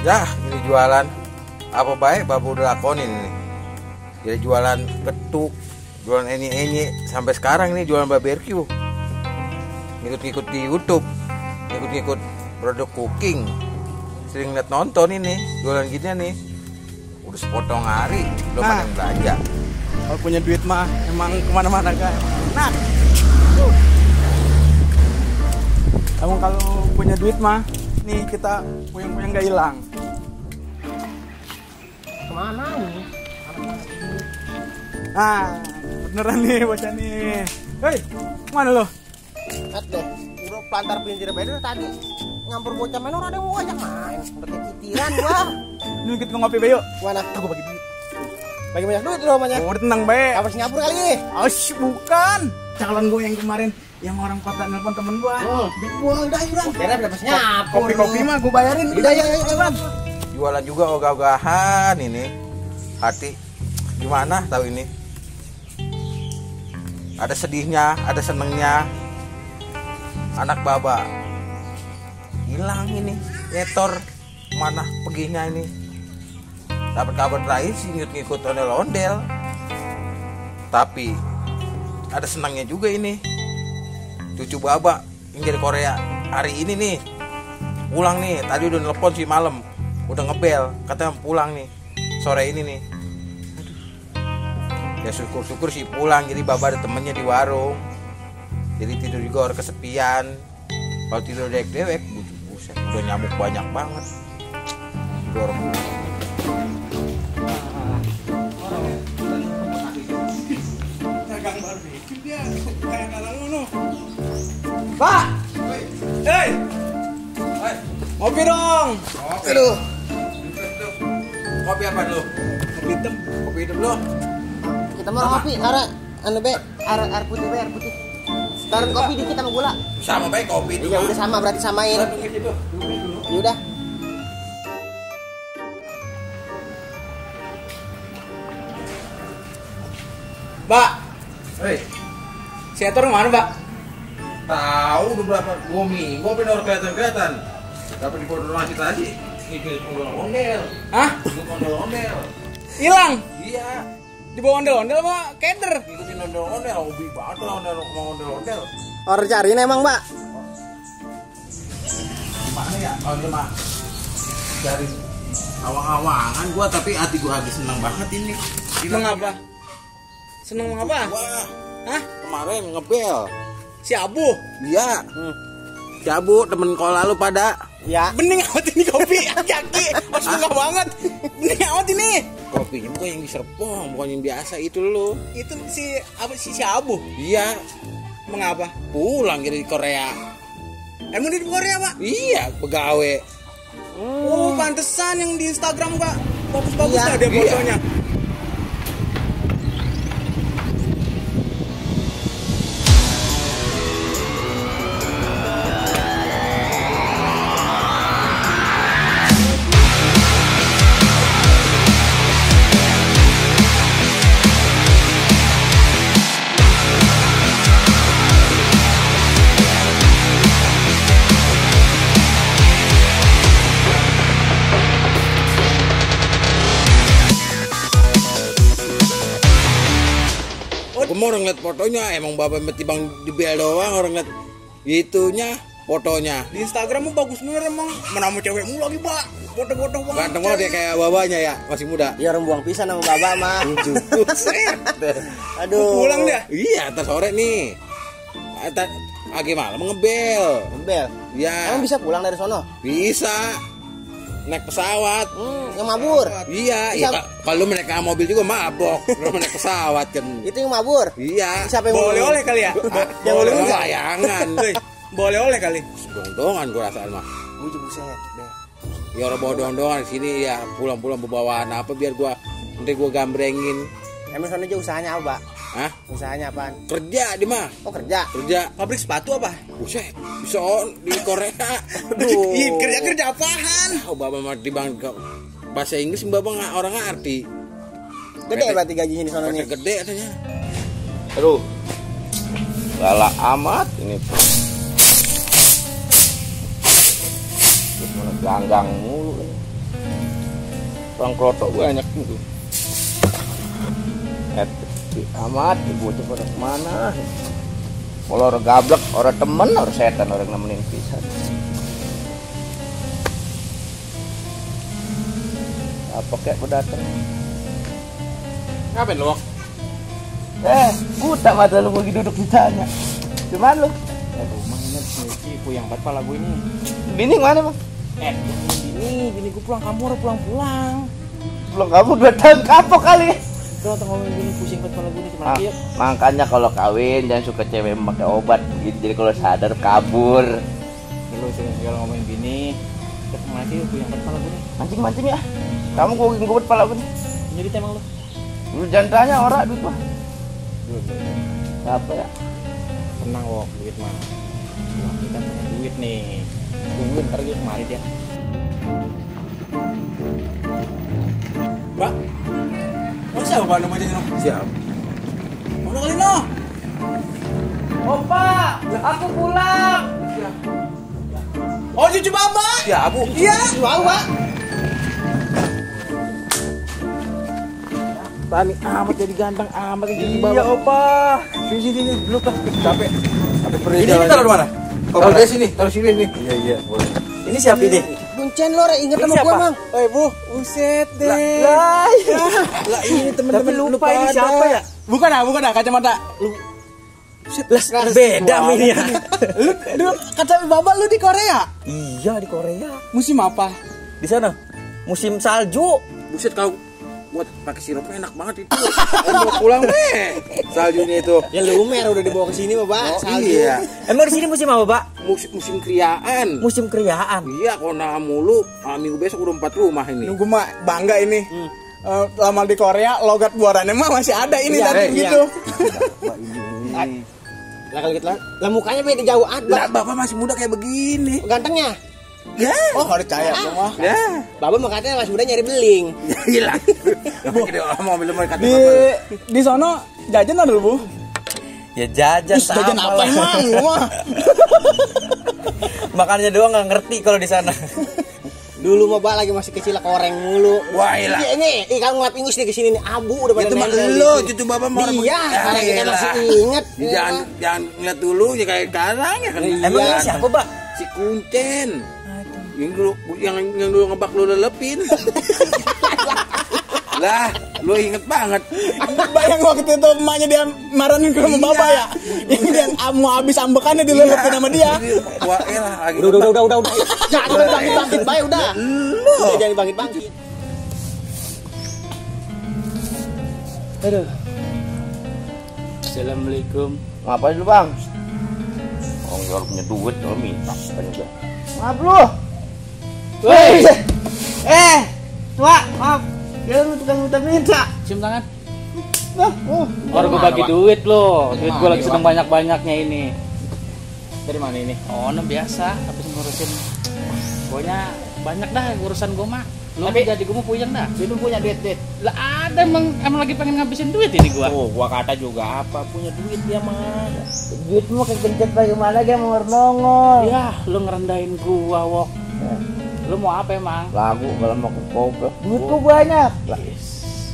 Ya, ini jualan apa baik bapak udah lakonin ini. Jadi jualan ketuk, jualan enye-enye sampai sekarang ini jualan barbeque. Ngikut-ngikut di YouTube, ngikut-ngikut produk cooking. Sering liat nonton ini, jualan gini nih. Udah sepotong hari, belum ada yang belanja. Kalau punya duit mah emang kemana-mana kan. Nah, emang kalau punya duit mah, nih kita puyeng-puyeng gak hilang. Kemana nih? Nah, beneran nih bocah nih. Hei, mana lo? Lihat deh, udah pelantar pelintir beda tadi ngampur bocah main orang ada yang mau ajak main. Udah kayak kitiran gua. Ini kita ngopi be yuk. Mana? Aku bagi duit. Bagi banyak duit lo banyak. Oh, tenang be. Apa Singapura kali? Asyik, bukan. Calon gue yang kemarin yang orang kota nelpon temen gue. Buang dah Ibrahim. Kira berapa Singapura? Kopi-kopi mah gue bayarin. Udah ya, Bang. Jualan juga ogah-ogahan ini. Hati gimana tahu ini? Ada sedihnya, ada senengnya. Anak baba hilang ini, nyetor mana perginya ini. Dapat kabar terakhir sih ngikut ondel-ondel. Tapi ada senangnya juga ini. Cucu baba yang dari Korea hari ini nih pulang nih. Tadi udah nelpon sih malam, udah ngebel katanya pulang nih sore ini nih. Ya syukur-syukur sih pulang. Jadi baba ada temennya di warung. Jadi tidur juga orang kesepian. Kalau tidur dewek-dewek, buset, udah nyamuk banyak banget. Dorong. Pak, hei, ngopi dong. Kopi. Aduh. Kopi apa lu? Kopi hitam. Kopi hidup lu? Kita mau ngopi, air putih, air putih. Taruh kopi dikit sama gula. Sama baik kopi itu. Iya udah sama, berarti samain. Ya udah. Pak, Hei, si Etor mana Pak? tahu udah berapa 2 minggu apa orang kelihatan. Dapat di bodor nasi tadi. Ngikut ondel-ondel. Hah? Ngikut ondel-ondel. Hilang? Iya. Di bawah ondel-ondel apa keder? Ngikutin ondel-ondel, hobi banget lah ondel-ondel. Orang cariin emang, Mbak. Gimana ya? Oh dia mah dari awang-awangan gua, tapi hati gua lagi senang banget ini. Mengapa? Seneng mengapa? Wah, Hah? kemarin ngebel. Si Abu? Iya. Cabu temen kola lu pada. Ya. Bening amat ini kopi, aki-aki. Oh, suka banget. Bening amat ini. Kopinya bukan yang di Serpong, bukan yang biasa itu lu. Itu si Abu. Iya, Mengapa? pulang dari Korea. Emang dia di Korea, Pak? Iya, pegawai. Oh, pantesan yang di Instagram, Pak. Bagus-bagus Iya, lah dia iya. fotonya. Gue mau orang liat fotonya, emang bapak meti bang di bel doang, orang liat itunya, fotonya. Di Instagram mah bagus bener emang. Mana mau cewek mulu lagi, Pak. Foto-foto banget. Ganteng banget dia kayak babanya ya, masih muda. Dia orang buang pisan sama Baba mah. Aduh. Pulang dia. Iya, ntar sore nih. Pagi malam ngebel. Bel. Iya. Emang bisa pulang dari sono? Bisa. Naik pesawat. Yang mabur. Iya, Bisa. iya. Kalau mereka mobil juga mabok. Kalau naik pesawat kan. Itu yang mabur. Iya. Siapa yang Boleh oleh kali ya? Yang boleh Boleh enggak? layangan. Boleh oleh kali. Dong-dongan gue rasaan mah. Bujuk buset. Ya orang bawa dong-dongan di sini ya, pulang-pulang bawaan apa biar gua nanti gua gambrengin. Emang sono aja usahanya apa, Pak? Hah? Usahanya apaan? Kerja di mah. Oh, kerja. Kerja. Pabrik sepatu apa? Buset, bisa di Korea. Aduh. Ih, kerja apaan? Oh, bapak mah di bang bahasa Inggris bapak nggak orang ngerti. Gede berarti gajinya di sono nih. Gede katanya. Aduh. Galak amat ini. Ganggang mulu. Orang klotok banyak itu. Amat ibu tuh pada kemana? Kalau orang gablek, orang temen, orang setan, orang nemenin pisan. Apa kayak aku datang? Ngapain lu? Buta mata lu lagi duduk di sana. Cuman lu? Aduh, Mang inget nih, puyang banget pala gue ini. Bini mana bang? Bini gue pulang kampung udah pulang. Belum kamu 2 tahun kapok kali. Udah ngomongin bini pusing banget pala gue nih cuma dia. Makanya kalau kawin jangan suka cewek memakai obat gitu. Jadi kalau sadar kabur. Lu segala ngomongin bini. Kita mati puyang banget pala gue nih. Mancing-mancing ya. Kamu gue pala gue nih. Jadi temang lu. Lu jangan tanya orang duit mah. Duit. Apa ya? Tenang wok, duit mah. Wah, kita punya duit nih. Tungguin ntar gue kemarin ya. Mbak, mana siapa Pak namanya no? Siap. Mana kali no? Opa, aku pulang. Oh cucu Baba? Ya, Bu. Iya. Mau pak? Tani amat jadi ganteng amat jadi cucu Iya, Baba. Opa. Sini dulu kan. Capek. Capek pergi Ini jalan. taruh di mana? Taruh di sini, taruh sini nih. Iya, boleh. Ini siapa ini? Kuncen lo, inget sama gue mang. Oh Bu, uset deh. Lah, Lah ini teman-teman tapi lupa ini siapa ya? Bukan ah kacamata. Lu beda Mi ya. Lu kata Baba lu di Korea? Iya di Korea. Musim apa? Di sana musim salju. Buset kau buat pakai sirupnya enak banget itu. Mau pulang deh. Saljunya itu. Ya lumer udah dibawa ke sini, Pak. Iya. Emang di sini musim apa, Pak? Musim kriaan. Musim kriaan. Iya, kona mulu. Minggu besok udah 4 rumah ini. Nunggu mah bangga ini. Lama di Korea, logat buarannya mah masih ada ini Iya, tadi iya. gitu. Lah kalau gitu lah mukanya beda jauh Lah, Bapak masih muda kayak begini. Gantengnya. Ya. Oh, kalau percaya semua. Ya. Bapak mah katanya masih muda nyari beling. Gila. Mau ambil nomor kata Di Bapak. di sono jajan ada lu, Bu? Ya jajan Ih, jajan apa emang? Lu mah. Makannya doang nggak ngerti kalau di sana. Dulu mah Pak lagi masih kecil koreng mulu. Wah, ilah. Ini kalau ngeliat ingus nih kesini nih abu udah pada Itu mah nempel lo, gitu. cucu Bapak mau Iya, karena kita ilah. masih inget. Jangan ngeliat dulu ya kayak sekarang ya kan. Iya. Emang ini siapa, Pak? Si Kuncen. Yang dulu ngebak lu lelepin. Lah, lu inget banget. Bayang waktu itu emaknya dia marahin ke rumah bapak ya. Yang dia mau habis ambekannya dileletin sama dia. Wah, elah lagi. Udah. Jangan bangkit-bangkit bae udah. Udah jangan bangkit-bangkit. Aduh. Assalamualaikum. Ngapain lu, Bang? Orang York punya duit, lo minta. Maaf lu. Woi, Tua, maaf. Dia lu tukang minta. cium tangan. Oh, Baru gue bagi duit lo. Duit gue lagi sedang banyak-banyaknya ini. Dari mana ini? Oh, biasa. Habis ngurusin. Pokoknya banyak dah urusan gue mah. Lu jadi gue mau puyeng dah. Itu punya duit. Lah ada emang lagi pengen ngabisin duit ini gua. Oh, gua kata juga apa punya duit dia mah. duit mau kegencet bagaimana dia mau nongol. Ya, lu ngerendahin gua, Wok. Lu mau apa emang? Lagu kalau mau ke goblok. Duitku banyak.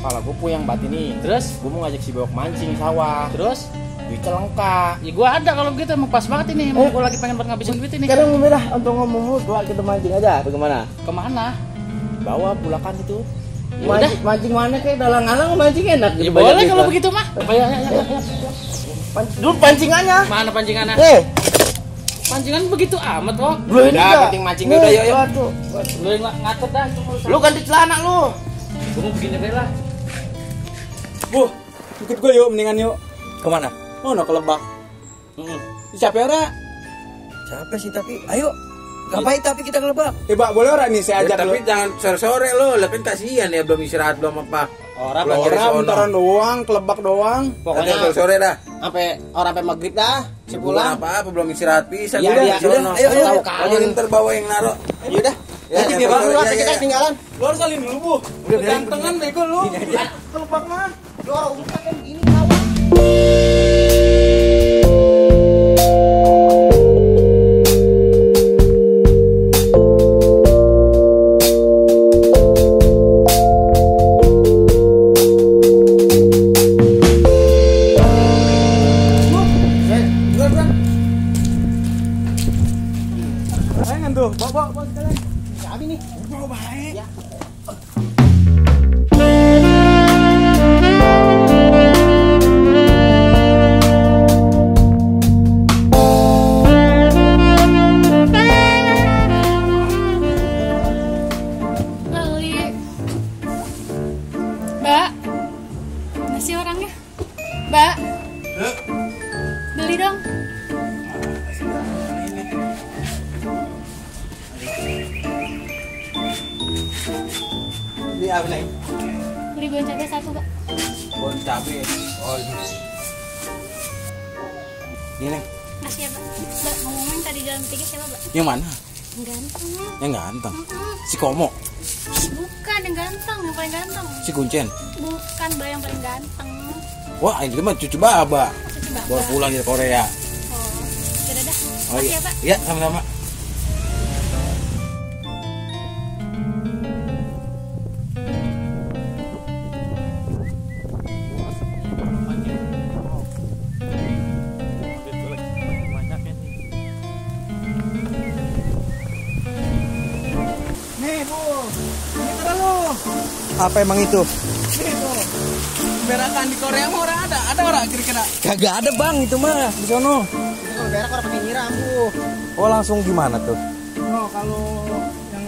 Kepala gua puyeng banget ini. Terus? Gua mau ngajak si Bewok mancing sawah. Terus? Duitnya lengkap. Ya gua ada kalau gitu emang pas banget ini. Emang gua lagi pengen buat ngabisin duit ini. Sekarang merah untuk ngomong lu, tua kita mancing aja. Bagaimana? Kemana? Bawa pulakan itu. Ya udah. Mancing mana kayak dalang-alang mancing enak. Ya boleh kalau begitu mah. Ya. Dulu pancingannya. Mana pancingannya? Pancingan begitu amat, Wok. Lu ini Udah, penting mancingnya udah, yuk. Lu yang ngatur dah itu urusan. Lu ganti celana lu. Gua mau begini aja lah. Bu, ikut gue yuk, mendingan yuk. Kemana? Oh, no, ke Lebak. Siapa ora? Siapa sih tapi? Ayo. Ngapain tapi kita ke Lebak? Pak, boleh ora nih saya Ya, ajak tapi lu. jangan sore-sore lo, lah kan kasihan ya belum istirahat belum apa. Orang Pulang dari Orang sono. bentaran doang, ke Lebak doang. Pokoknya pokoknya sore dah. sampai orang sampai maghrib dah. Pulang Sepulang. apa belum istirahat bisa. Iya, Udah, iya. sono. Ayo, Ayo, tahu kan. ayo ntar bawa yang naro. Yaudah. Ya, Nanti ya, dia baru ya, nanti ya, kita ya. tinggalan. Lu harus salin dulu, Bu. Udah, Gantengan bego lu. Ke Lebak mah. Lu orang umum kan gini sawah. bawa sekalian. Habis nih. Bawa baik. Ya. Beli. Mbak. Nasi orangnya. Mbak. Beli dong. Ini apa nih? Beli bon cabai satu, Mbak. Bon cabai. Oh ini. Ini. Makasih ya, Mbak. Mbak, ngomongin tadi jalan tiga siapa, Mbak? Yang mana? Yang ganteng, Mbak. Yang ganteng. Mm-mm. Si Komo. Bukan yang ganteng, yang paling ganteng. Si Kuncen. Bukan, Mbak, yang paling ganteng. Wah ini mah cucu baba. Cucu Mbak. Baru pulang dari Korea. Oh, yaudah dah. Oh Makasih iya. ya, Pak. Iya sama-sama. Nih, Bu. Ini kira lu. Apa emang itu? Nih, Bu. Berakan di Korea mah orang ada. Ada orang kira-kira. Kagak ada bang itu mah di sono. Itu kalau berak orang pakai nyiram, Bu. Oh langsung gimana tuh? Oh, kalau yang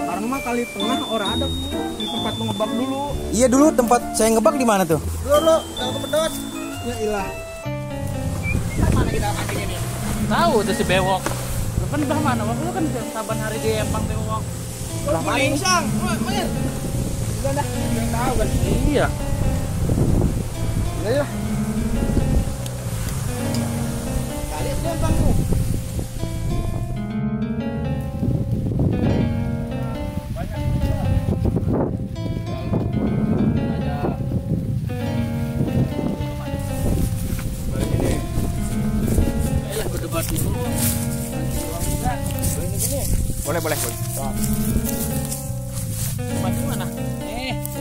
orang mah kali tengah orang ada, Bu. Di tempat lu ngebak dulu. Iya dulu tempat saya ngebak di mana tuh? Lu kalau kepedot. Ya ilah. Mana kita pakai ini? Tahu tuh si bewok. Lu kan bah mana? Waktu lu kan saban hari di Empang bewok. Lah maling sang. Main. Udah dah, yang tahu kan. Iya. Ayo. Kali dia Bang lu. Boleh. Tempatnya mana?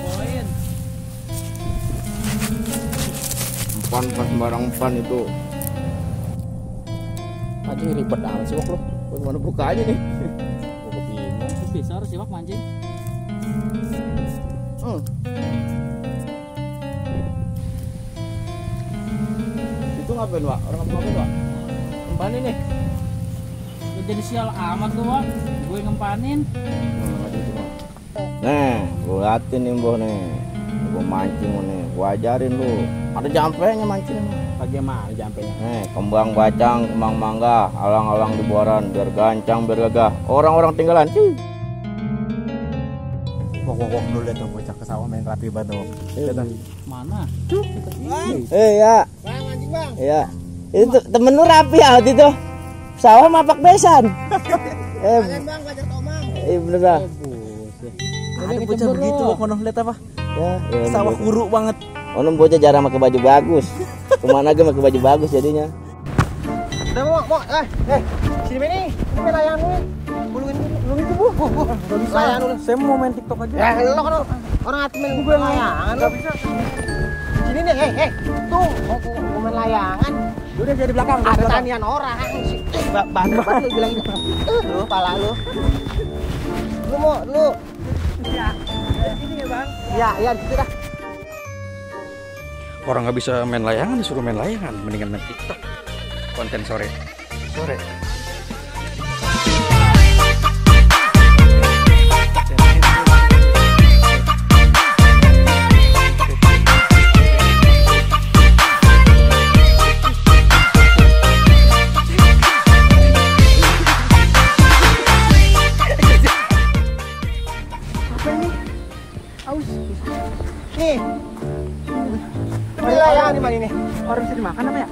Bawain. Empan sembarang empan itu. Aja ribet amat sih wak lu. Bagaimana buka aja nih? Gue bingung. Terus bisa harus siwak mancing. Itu ngapain Wak? Orang ngapain Wak? Ngempanin nih. Lu jadi sial amat lu wak. Gue ngempanin. Nih, gue liatin nih Mbah nih. Gue mancing nih, gue ajarin lu. Ada jampenya mancing. Bagaimana jampenya? Nih, kembang bacang, kembang mangga, alang-alang di buaran, biar gancang, biar gagah. Orang-orang tinggalan, cuy. Wok dulu lihat tuh bocah ke sawah main rapi banget tuh. Mana? Ya. Bang, mancing, Bang. Ya. Itu temen lu rapi ya waktu itu. Sawah mapak besan. Kalian Bang, belajar tomang. Bener dah. Ada bocah begitu kok kono lihat apa? Ya, Sawah kuruk banget. Ono bocah jarang pakai baju bagus. Kemana aja pakai baju bagus jadinya. Udah mau. Sini ini. Ini main layangan gue. Bulungin itu, Bu. Enggak bisa. Layangan lu. Saya mau main TikTok aja. Ya, lo kan orang hati main gue layangan. Enggak bisa. Sini nih, tuh mau main layangan. Udah jadi belakang. Ada tanian orang. Bantu lu bilang gitu. Lu pala lu. Lu. Ya. Ini ya, Bang. Ya, gitu dah. Orang nggak bisa main layangan disuruh main layangan, mendingan main TikTok. Konten sore. Nih. Main layangan di mana ini? Orang bisa dimakan apa ya?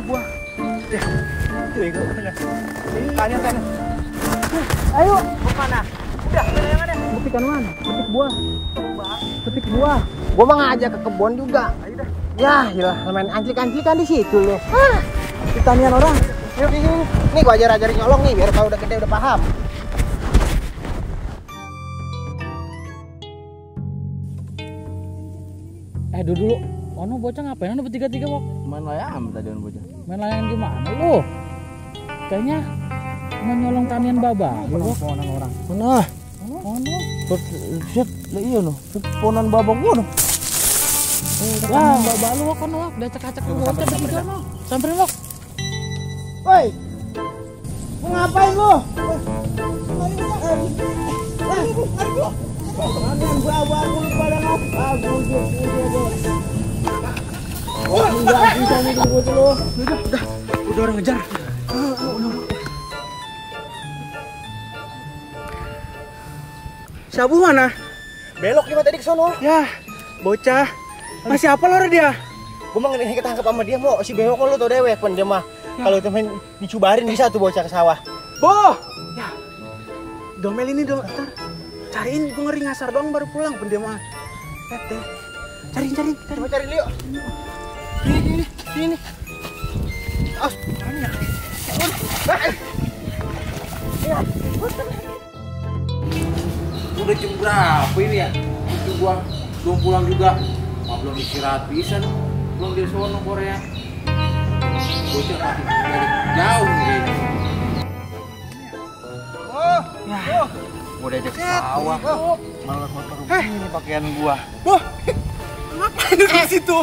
Buah. Tanya. Ayo. Mau mana? Udah, layangan deh. Buktikan mana? Petik buah. Petik buah. Gua mah ngajak ke kebun juga. Ayo dah. Ya, gila, main anclik-anclikan di situ loh. Di tanian orang. Yuk, sini. Nih gua ajarin nyolong nih, biar kalau udah gede udah paham. Dulu. Ono bocah ngapain? Ono bertiga-tiga wak. Main layangan tadi on bocah. Main layangan gimana lu? kayaknya mau nyolong tanian baba. Ponan orang. Mana? Set, iya no. Ponan baba gua no. Wah, baba lu kan lo, udah acak-acak lu bocah bertiga no. Samperin lo. Woi. Mau ngapain lu? Tanian baba aku pada ngapa? Wah, enggak bisa nih gitu lu. Udah orang ngejar. Sabu mana? Belok gimana tadi ke sono? Ya, bocah. Masih apa lo dia? Gua mah ngene ketangkep sama dia mau si belok lu tuh dewek pun dia mah. Kalau temen dicubarin bisa tuh bocah ke sawah. Boh. Ya. Domel ini dokter. Cariin, gua ngeri ngasar doang baru pulang pun dia mah. Tete. Cariin. Coba cari Leo. Ini. Aus, mana? Udah jam berapa ini ya? Itu gua belum pulang juga. Belum istirahat bisa nih. Belum dari sono Korea. Bocah makin dari jauh nih. Gua udah ajak sawah. Malah motor ini pakaian gua. Ngapain lu di situ?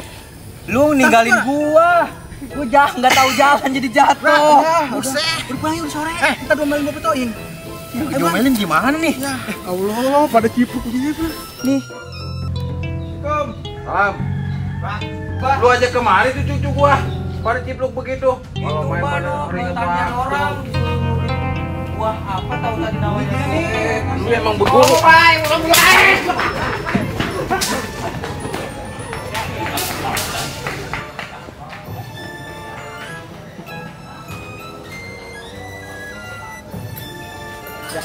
Lu ninggalin gua. Gua nggak tahu jalan jadi jatuh. Buset. Udah pulang yuk sore. Kita domelin gua petoin. Diomelin gimana nih? Ya Allah, pada cipluk begitu. Nih. Salam. Lu aja kemari tuh cucu gua. Pada cipluk begitu. Kalau main pada ringan orang. Wah, apa tahu tadi namanya? Lu emang beguru. Ya.